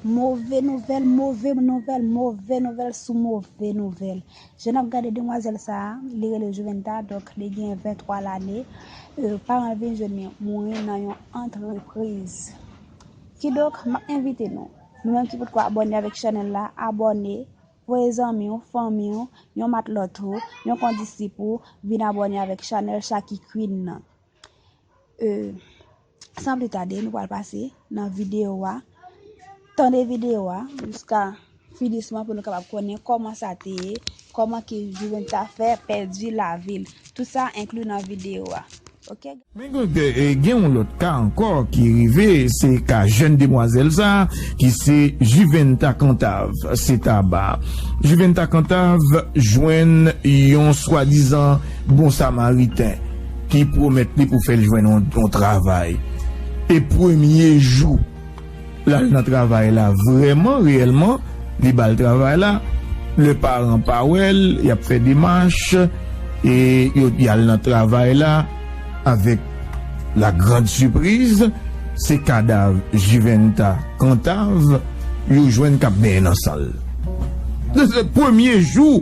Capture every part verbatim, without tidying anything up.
Move nouvèl, move nouvèl, move nouvèl sou move nouvèl. Jan n ap gade demwazèl sa a, li rele Juventa, donk li gen venntwa lane. E, paran l vin jwenn li mouri nan yon antrepriz. Kidonk, m ap envite nou, nou menm ki potko abòne avèk chanèl la, abòne, voye zanmi w, fanmi w, yon matlòt ou, yon kondisip ou, vin abòne avèk chanèl Shaki Queen nan. E, san pli tade, nou pral pase nan videyo a. Tande videyo a jiska finisman pou nou kapab konnen kòman sa te ye, kòman ke Juventa fè pèdi lavi l. Tout sa enkli nan videyo a. Oke? Men gen, e, gen yon lòt ka ankò ki rive, se ka jèn demwazèl sa, ki se Juventa Cantave, se Taba. Juventa Cantave jwenn yon swadizan bon samariten ki pwomèt li pou fè l jwenn yon, yon travay. E premye jou l al nan travay la, vrèman, reyèlman, li ba l travay la. Lè paran pa wè l, y ap fè demach, e yo, y al nan travay la avèk la grande surprise, se kadav Juventa Cantave yo jwenn k ap benyen nan san l. Se, se premye jou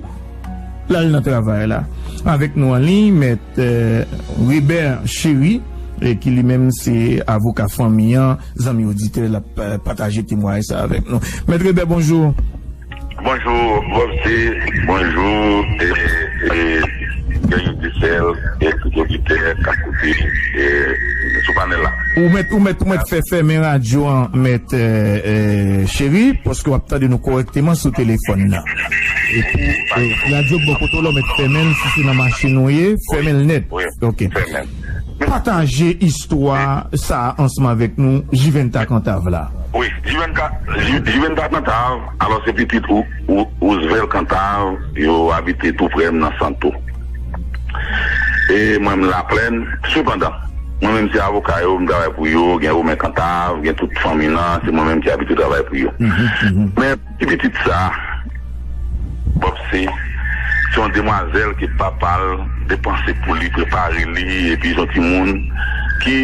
l al nan travay la. Avèk nou an liy, mèt, e, Rebert Chéry, e ki li menm se avoka fanmi an, zanmi oditè l ap, e, pataje temwayaj sa avèk nou. Mèt Rebert, bonjou. Bonjou, Bòb C, bonjou, e, e, Gany Disèl, e tout oditè k ap koute, e, sou panèl la. Ou mèt, ou mèt, ou mèt fè fèmen radyo an, mèt, e, e, Chéry, paske w ap tande nou kòrèkteman sou telefòn nan. E pou, e, radyo k bò kote w la, w mèt fèmen l, si se nan machin ou ye, fèmen l nèt. Wi, wi, oke. Fèmen. Pataje istwa sa a ansanm avèk nou, Juventa Cantave la. Wi, Juventa, Ju-, Juventa Cantave, alò se pitit Ou-, Ou-, Ousvel Cantave, yo abite tou prè m nan Santo. E mwen m Laplèn, sepandan, mwen menm se avoka yo, m travay pou yo, gen Romen Cantave, gen tout fanmi nan, se mwen menm ki abitye travay pou yo. Mhm, mhm. Men ti pitit sa, Bòb C, se yon demwazèl ke papa l depanse pou li, prepare li, epi se yon timoun ki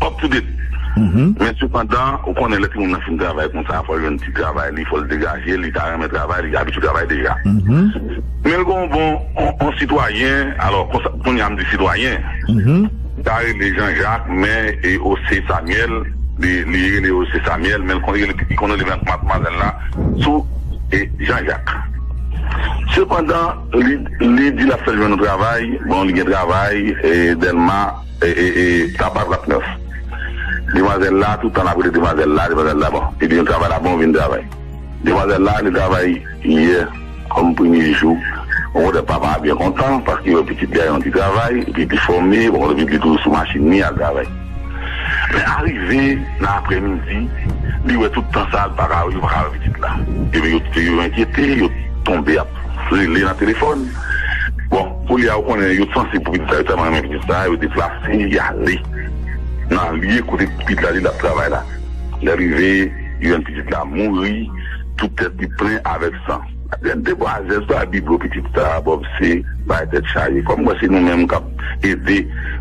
up to date. Mhm. Men sepandan, ou konnen lè timoun nan fin travay konsa, fò l jwenn ti travay li, fò l degaje, li ta renmen travay, li abitye travay deja. Mhm. Men l gen yon bon, yon, yon sitwayen, alò, konsa, kounye a m di sitwayen, mhm, li ta rele Jean Jacques, men e José Samuel, li, li rele José Samuel, men l konn rele, li konn rele madmwazèl la sou, e, Jean Jacques. Sepandan, li, li di l ap fè l jwenn yon travay, bon, li gen travay, e, Dèlma, e, e, e, Taba Trant Nèf. Demwazèl la, tout tan l ap rele demwazèl la, demwazèl la, bon, li di yon travay la, bon, vin travay. Demwazèl la, li travay yè, kòm premye jou. Bon, kote papa a byen kontan, paske wè pitit li a yon ti travay, epi li fòme, bon, epi li toujou sou machin li al travay. Men arive nan aprèmidi, li wè tout tan sa, li pa ka, li pa ka wè pitit la. Epi yo, yo enkyete, yo tonbe ap rele nan telefòn. Bon, kounye a, ou konnen, yo sanse pou pitit sa, yo tèlman renmen pitit sa, yo deplase, y ale nan lye kote pitit la, li ap travay la. Lè rive, yo jwenn pitit la mouri, tout tèt li plen avèk san. Demwazèl sa, biblo pitit sa, Bòb C, bay tèt chaje. Kòm mwen, se nou menm k ap ede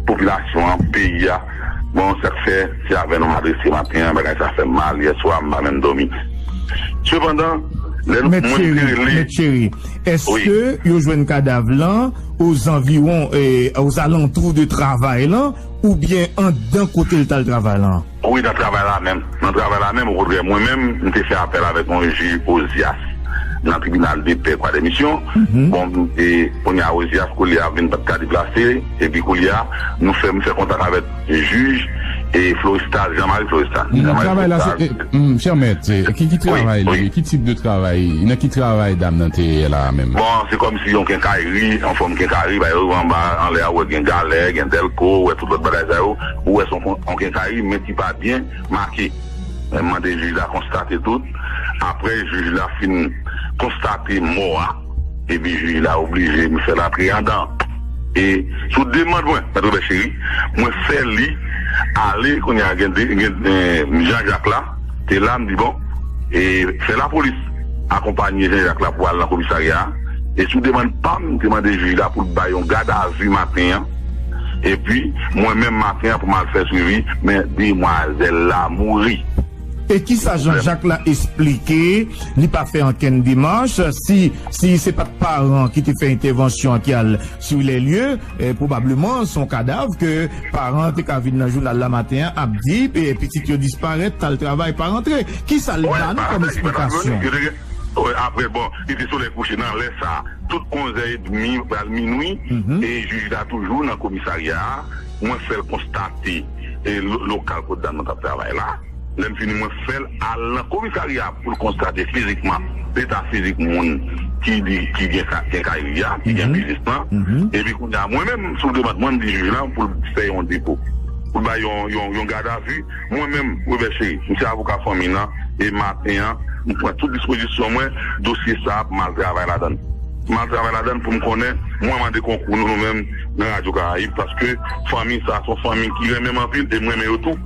popilasyon an, peyi a. Bon, sa k fè, se avè nou m adrese maten an, bagay sa fè m mal, yè swa, m pa menm dòmi. Sepandan, lè nou, mwen te rele. Mèt Chéry, èske yo jwenn kadav lan ozanviwon, e, ozalantou de travay lan, oubyen anndan kote l t al travay lan? Wi, nan travay la menm. Nan travay la menm, okontrè, mwen menm, m te fè apèl avèk yon jij Ozias nan tribinal de pè Kwadèmisyon. Mhm. Bon, e kounye a, Ozias, kounye a, vin pa t ka deplase, epi kounye a, nou fè, m fè kontak avèk jij, e Florestal, Jean Marie Florestal. Jean Marie Florestal. Travay la, se, e, mm, chè mèt, e, ki, ki travay li, ki tip de travay, nan ki travay dam nan te ye la menm? Bon, se kòmsi yon kenkayri, yon fòm kenkayri, ba yo anba, anlè a, ou wè gen galè, gen dèlko, ou wè tout lòt bagay sa yo, ou wè se yon, yon kenkayri, men ki pa byen make. Mwen mande jij la konstate tout. Apre jij la fin konstate mò a, epi jij la oblije m fè l antre anndan. E sou demann mwen, Mèt Robert Chéry, mwen fè li ale, kounye a gen de, gen, e, Jean Jacques la, te la, m di bon, e fè lapolis akonpanye Jean Jacques la pou al nan komisarya a. E sou demann pa m, m te mande jij la pou l bay yon gadavi maten an. Epi, mwen menm maten an pou m al fè swivi, men demwazèl la mouri. E kisa Jean-Jacques la esplike? Li pa fè ankenn demach. Si, si se pa t paran ki te fè entèvansyon an ki al sur les lieux, eh, pwobableman se yon kadav ke paran an te ka vin nan jounal la maten an ap di, eh, pitit yo disparèt, t al travay, pa rantre. Kisa l ba nou kòm esplikasyon? Wi, apre, bon, li te solèy kouche nan lè sa a, tout onz è edmi, pral minwi, e jij la toujou nan komisarya a. Mwen fè l konstate, e lo-, lokal kot dam nan t ap travay la. Lè m fini, mwen fè l al nan komisarya pou l konstate fizikman leta fizik moun ki di, ki gen ka-, kenkayri a, ki gen biznis lan. Epi kounye a, mwen menm, sou demann mwen, m di jij la pou l fè yon depo, pou l bay yon, yon, yon gadavi. Mwen menm, Robert Chéry, m se avoka fanmi nan, e maten an, m pran tout dispozisyon mwen, dosye sa a ap mal travay ladan l. Mal travay ladan l pou m konnen, mwen mande konkou nou, nou menm, nan Radyo Karayib, paske fanmi sa a se yon fanmi ki renmen m anpil, e m renmen yo tou.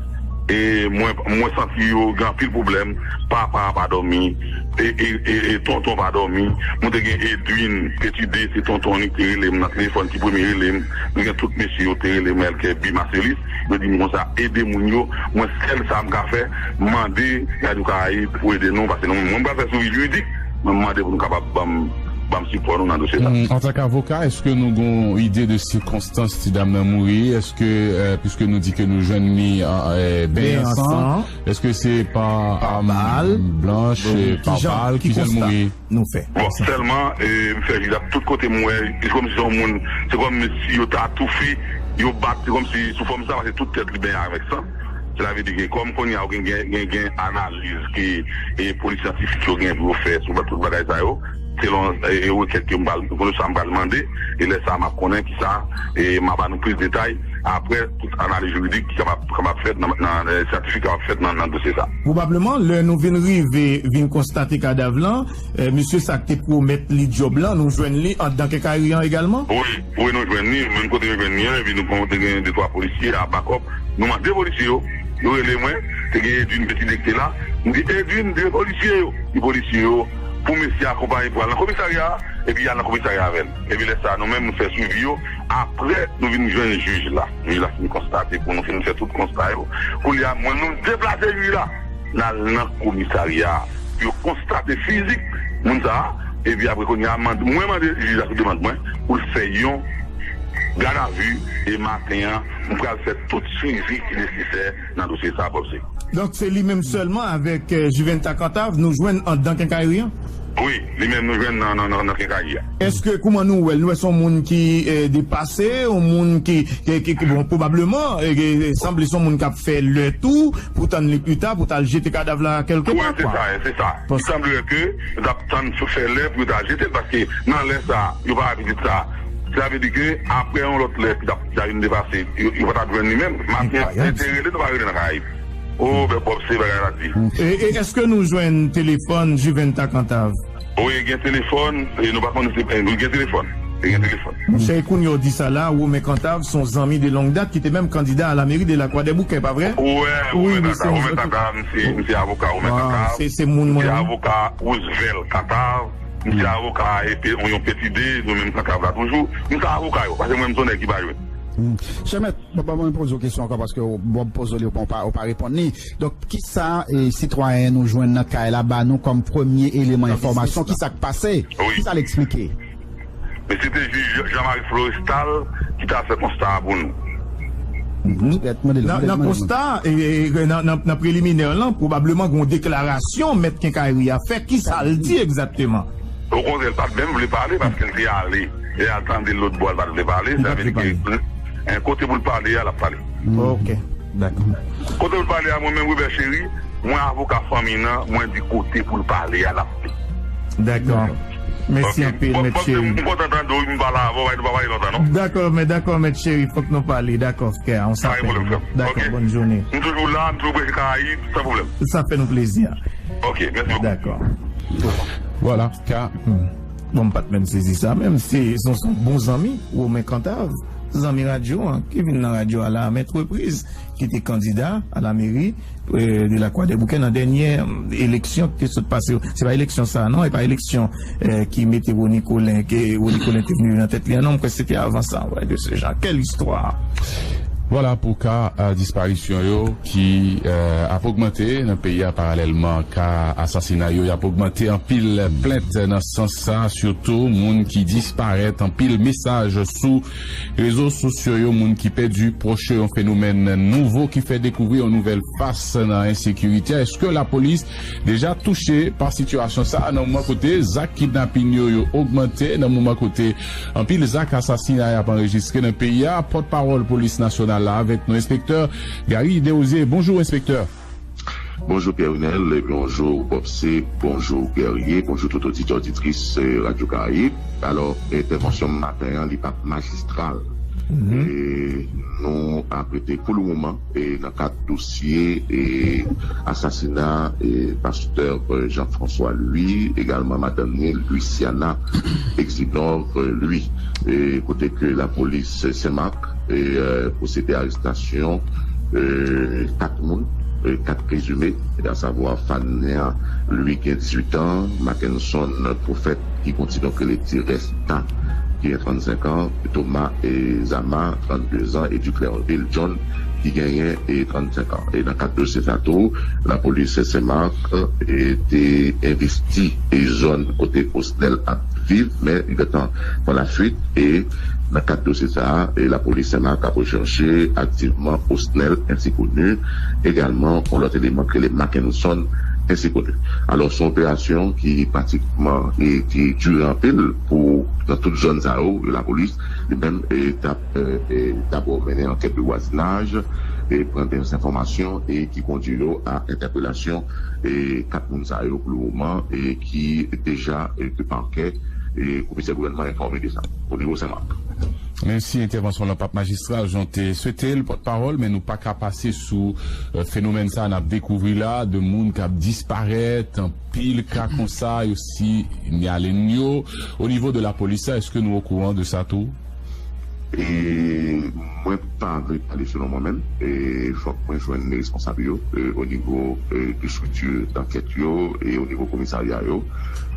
E mwen, mwen santi yo gen anpil pwoblèm. Papa pa dòmi, e, e, e, e tonton pa dòmi. Mwen te gen Edwin Petidé, se tonton li ki te rele m nan telefòn, ki premye rele m. Nou gen tout mesye yo te rele m, Elkèbi, Marcelis. Yo di m konsa, ede moun yo. Mwen, sèl sa m ka fè, mande Radyo Karayib pou ede nou, paske nou, mwen, m pral fè swivi jiridik, mwen mande pou nou kapab ban m, ban m sipò nou nan dosye sa. Hmm, antanke avoka, èske nou gen yon ide de sikonstans ti dam nan mouri? Èske, eh, piske nou di ke nou jwenn li, eh, benyen san, èske se pa, pa bal blanch, eh, pa bal, ki jan l mouri? Nou fè. Bon, sèlman, eh, m fè jij la tout kote m wè, se kòmsi se yon moun, se kòmsi yo ta toufe, yo bat, se kòmsi sou fòm sa, paske tout tèt li benyen avèk san. Sela vle di ke kòm kounye a ou gen, gen, gen, gen analiz ke, eh, polis syantifik yo gen pou yo fè sou tout bagay sa yo, selon, eh, eh, rekèt ke m pral, pou sa m pral mande, e lè sa a m ap konnen kisa, e m a ba nou plis detay, apre tout analiz jiridik ki kapab, kapab fèt nan, nan, eh, syantifik kapab fèt nan, nan dosye sa. Pwobableman, lè nou vin rive, vin konstate kadav lan, eh, mesye sa k te pwomèt li djòb lan, nou jwenn li anndan kenkayri an egalman? Wi, wi, nou jwenn li, menm kote nou jwenn li an, epi nou pran, te gen de twa polisye a bakòp. Nou mande polisye yo, yo rele mwen, te gen Edwin Petidé ki te la. M di, "Edwin, de polisye yo." Di polisye yo, pou mesye akonpaye pou al nan komisarya a, epi y al nan komisarya avè l. Epi lè sa a, nou menm, nou fè swivi yo. Apre, nou vin jwenn jij la. Jij la fin konstate pou nou, fin fè tout konsta yo. Kounye a, mwen, nou deplase jij la. N al nan komisarya a. Yo konstate fizik moun sa a. Epi apre, kounye a, mande, mwen mande jij la sou demann mwen pou l fè yon gadavi e maten an, m pral fè tout swivi ki nesesè nan dosye sa a, Bob. Donk, se li menm sèlman avèk, eh, Juventa Cantave nou jwenn anndan kenkayri an? Wi, li menm nou jwenn nan, nan, nan, nan kenkayri a. Èske, kouman nou wè l? Nou wè se yon moun ki, eh, depase, yon moun ki, ki, ki, ki, bon, pwobableman, eh, ki sanble se yon moun k ap fè lè tou, pou tann li pita, pou t al jete kadav la kèlke pa, kwa. Wi, se sa, se sa. Li sanble ke yo t ap tann sou fè lè pou yo ta jete l, paske nan lè sa, yo pa wè pitit sa. Sa vle di ke apre yon lòt lè ki t ap, ki ta vin depase, yo, yo pa t ap jwenn li menm. Maten an, yo te rele, nou pa rele nan Karayib. O, bèl pwòp, se bagay la di. E, e èske nou jwenn telefòn Juventa Cantave? Wi, gen telefòn, e nou pa konnen si, e, wi, gen telefòn. E gen telefòn. Monchè, e kounye a w di sa la, Romain Cantave, se yon zanmi de longue date ki te menm kandida a la mairie de la Croix des Bouquets, pa vre? Wi, wi, Romain Cantave, Romain Cantave, m se, m se avoka Romain Cantave. Se, se moun mwen. M se avoka Roosevelt Cantave. M se avoka e pe-, yon Petidé, nou menm Cantave la toujou. M se avoka yo, paske mwen, m se yon nèg ki pa jwe. Chè mèt, Bon, bon, mwen poze w kesyon ankò paske w, bon, poze w li, w pa, w pa reponn li. Donk, kisa, e, sitwayen nou jwenn nan kay la ba nou kòm premye eleman enfòmasyon? Kisa k pase? Wi. Kisa l eksplike? Mesye te jij Jean-Marie Florestal ki ta fè konsta a pou nou. Nan, nan konsta, e, e, nan, nan, nan preliminè lan, pwobableman gen yon deklarasyon mèt kenkayri a fè. Kisa l di egzakteman? Okontrè, l pa t menm vle pale paske l te ale. E al tande l lòt bò, l pa t vle pale. Sa vle di ke, en, kote pou l pale a, l ap pale. Ok, dakò. Kote pou l pale a, mwen menm, Robert Chéry, mwen avoka fanmi nan, mwen di kote pou l pale a, l ap pale. Dakò. Mèsi anpil, mèt Chéry. M kontan tande w, m pale avè w, nou pa pale lontan, non. Dakò, men dakò, mèt Chéry, fòk nou pale. Dakò, frè, on s'appelle. Pa gen pwoblèm, frè. Dakò, bòn jounen. M toujou la, m toujou preche Karayib, san pwoblèm. Sa fè nou plezi. Ok, mèsi bokou. Dakò. Vwala, ka. Bon, m pa t menm sezi sa menm. Se, se yon bon zanmi, Romain Cantave, zanmi radyo an, ki vin nan radyo a la a mèt repriz, ki te kandida a la meri, eh, de la Croix des Bouquets nan dènyè, eh, eleksyon ki te sot pase yo. Se pa eleksyon sa a, non, e pa eleksyon, eh, ki mete Rony Colin, ke Rony Colin te vini nan tèt li an, non, m kwè se te avan sa, ouais, de ce genre. Quelle histoire! Vwala pou ka, eh, disparisyon yo ki, eh, ap ogmante nan peyi a paralèlman ka asasinay yo. Y ap ogmante anpil plent nan sans sa, sitou moun ki disparèt, anpil mesaj sou rezo sosyo yo, moun ki pèdi pwòch yo, yon fenomèn nouvo ki fè dekouvri yon nouvèl fas nan ensekirite. Èske lapolis deja touche pa sitiyasyon sa a nan moman kote zak kidnapin yo, yo ogmante, nan moman kote anpil zak asasinay ap anrejistre nan peyi a? Pòtpawòl polis nasyonal la avèk nou, enspektè Gary Desrosiers. Bonjou, enspektè. Bonjou Pierre Renel, e bonjou Bob C, bonjou Guerrier, bonjou tout oditè, oditris, eh, Radio Caraïbe. Alò, entèvansyon maten an, li pa t majistral. Mhm. E nou ap rete pou le moman, e nan kad dosye, e asasina, e pastè, eh, Jean-François Louis, egalman madanm ni Luciana Exinor, eh, Louis, e kote ke lapolis Senmak, e, eh, pwosede arestasyon, eh, kat moun, eh, kat prezime, asavwa Fania Louis gen dizuit an, Mackenson Prophète ki gen yon ti non k rele Ti Resta ki gen trannsenk an, Thomas, eh, Zama, trannde zan, e Duclairville John ki genyen, eh, trannsenk an. E nan kad dosye sa tou, lapolis Senmak, eh, te envesti, eh, zòn kote Osnel ap viv, men li gentan pran lafuit, e nan kad dosye sa a, e lapolis Senmak ap rechèche aktivman Osnel Ensikoni, egalman yon lòt eleman ki rele Mackenson Ensikoni. Alò, se yon operasyon ki pratikman, e ki dire anpil pou, nan tout zòn sa yo, lapolis, li menm, e t ap, e, e, dabò mennen ankèt de vwazinaj, e pran dènye enfòmasyon, e ki kondui yo a entèpelasyon, e kat moun sa yo pou le moman, e ki deja, e ke pakè, e komisè gouvènman enfòme de sa, o nivo Senmak. Menm si entèvansyon lan p ap majistral, jan w te swete l, pòtpawòl, men nou pa ka pase sou, eh, fenomèn sa n ap dekouvri la, de moun k ap disparèt, anpil ka konsa, yo sinyale n yo. O nivo de lapolis la, èske nou okouran de sa tou? E mwen pa vle pale selon mwen menm. E fòk mwen jwenn responsab yo, e, o nivo, e, de estrikti dankèt yo, e o nivo komisarya yo.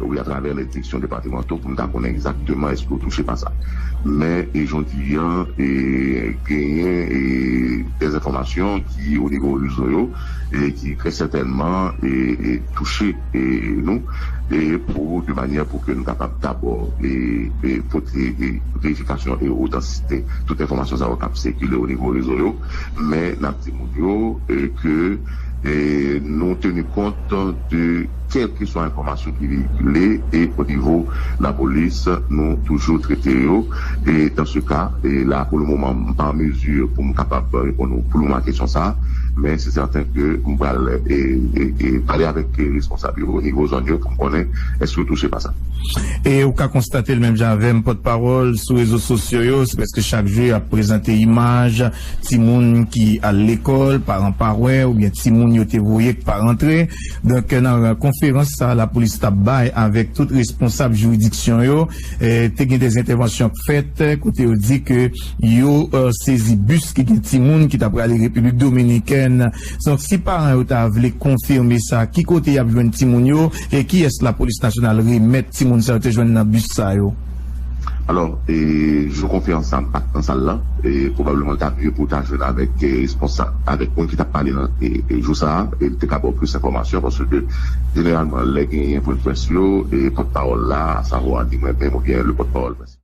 Wi, atravè lè direksyon depatmanto pou m ta konnen egzakteman èske yo touche pa sa. Men, e, jan w di an, e, genyen, e, dèzenfòmasyon ki o nivo rezo yo, e ki trè sètènman, e, e, touche, e, nou, e pou, de manyè pou ke nou kapab dabò, e, e, pote, e, verifikasyon e otantisite tout enfòmasyon sa yo k ap sikile o nivo rezo yo, men n ap di moun yo, e, ke, e, nou teni kont de kèlkeswa enfòmasyon ki veyikile, e o nivo lapolis, nou toujou trete yo. E dans ce cas, e la, pou le moman, m pa an mezi pou m kapab reponn ou pou le moman a kesyon sa a, men se sèten ke m pral, e, e, e, pale avèk, e, responsab yo o nivo zòn yo pou m konnen èske yo touche pa sa. E ou ka konstate l menm jan avè m, pòtpawòl sou rezo sosyo yo, se prèske chak jou y ap prezante imaj timoun ki al lekòl, paran pa wè, oubyen timoun yo te voye k pa rantre. Donk, nan konferans sa a, lapolis t ap bay avèk tout responsab jiridiksyon yo, eh, te gen de entèvansyon k fèt, eh, kote yo di ke yo, eh, sezi bis ki gen timoun ki ta prale Repiblik Dominikèn. Donk, si paran yo ta vle konfime sa, ki kote y ap jwenn timoun yo, e kiyès lapolis nasyonal remèt timoun sa yo te jwenn nan bis sa yo? Alò, e, jou konferans sa, m pa t nan sal la. E, pwobableman, l ta mye pou w ta jwenn avèk, e, responsab, avèk moun ki t ap pale nan, e, e, jou sa a, e l te ka ba w plis enfòmasyon, paske, jeneralman, lè genyen pwen près yo, e pòtpawòl la, asavwa ni mwen menm oubyen le pòtpawòl prensipal,